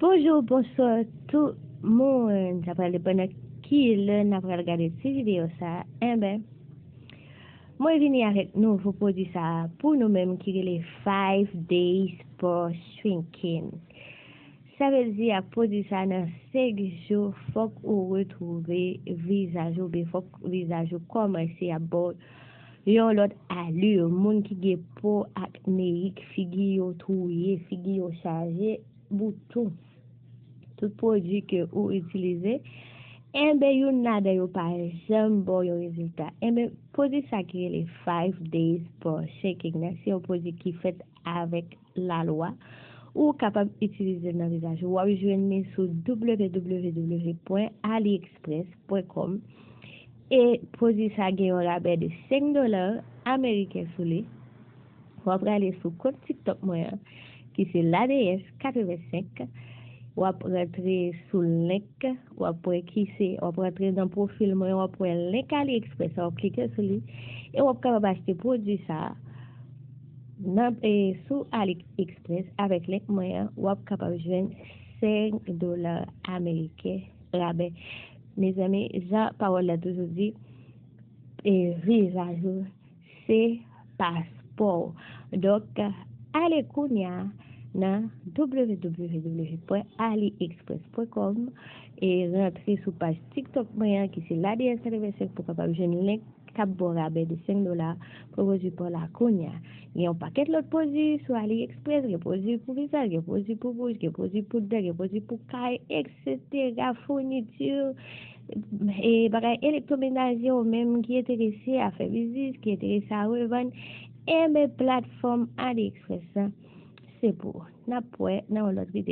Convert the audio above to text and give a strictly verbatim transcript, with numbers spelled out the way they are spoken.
Bonjou, bonswa tout moun. Sa pral depann nan ki lè n ap pral gade ti videyo sa a. Enben, mwen vini avèk nouvo pwodui sa a pou nou menm ki rele Five Days Pore Shrinking. Sa vle di ak pwodui sa a, nan senk jou, fòk ou retwouve vizaj ou, oubyen fòk vizaj ou kòmanse ap ba w yon lòt ali. Moun ki gen po akneyik, figi yo touye, figi yo chaje, bouton, tout pwodui ke ou itilize, enben, youn ladan yo pa janm ba w yon rezilta. Enben, pwodui sa ki rele Five Days Pore Shrinking nan, se yon pwodui ki fèt avèk lalwa. Ou kapab itilize l nan vizaj ou. W ap jwenn li sou w w w pwen aliexpress pwen kòm. E pwodui sa gen yon rabè de senk dola ameriken sou li. W ap prale sou kont TikTok mwen an, ki se La Déesse katrevensenk. W ap rantre sou link, w ap wè ki se, w ap rantre nan pwofil mwen, w ap wè link AliExpress, w ap klike sou li, e w ap kapab achte pwodui sa a nan, e, sou AliExpress avèk link mwen an, w ap kapab jwenn senk dola ameriken rabè. Mezanmi, jan pawòl la toujou di, e, vizaj ou se paspò w. Donk, ale kounye a nan w w w pwen aliexpress pwen kòm e rantre sou paj TikTok mwen an ki se La Déesse katrevensenk pou w kapab jwenn link k ap ba w rabè de senk dola pou pwodui pa w la kounye a. Gen yon pakèt lòt pwodui sou AliExpress, gen pwodui pou vizaj, gen pwodui pou bouch, gen pwodui pou dan, gen pwodui pou kay, etsetera, founiti, e bagay elektwomenaje, ou menm ki enterese a fè biznis, ki enterese a revann, enben platfòm AliExpress lan se pou ou. N ap wè nan yon lòt videyo.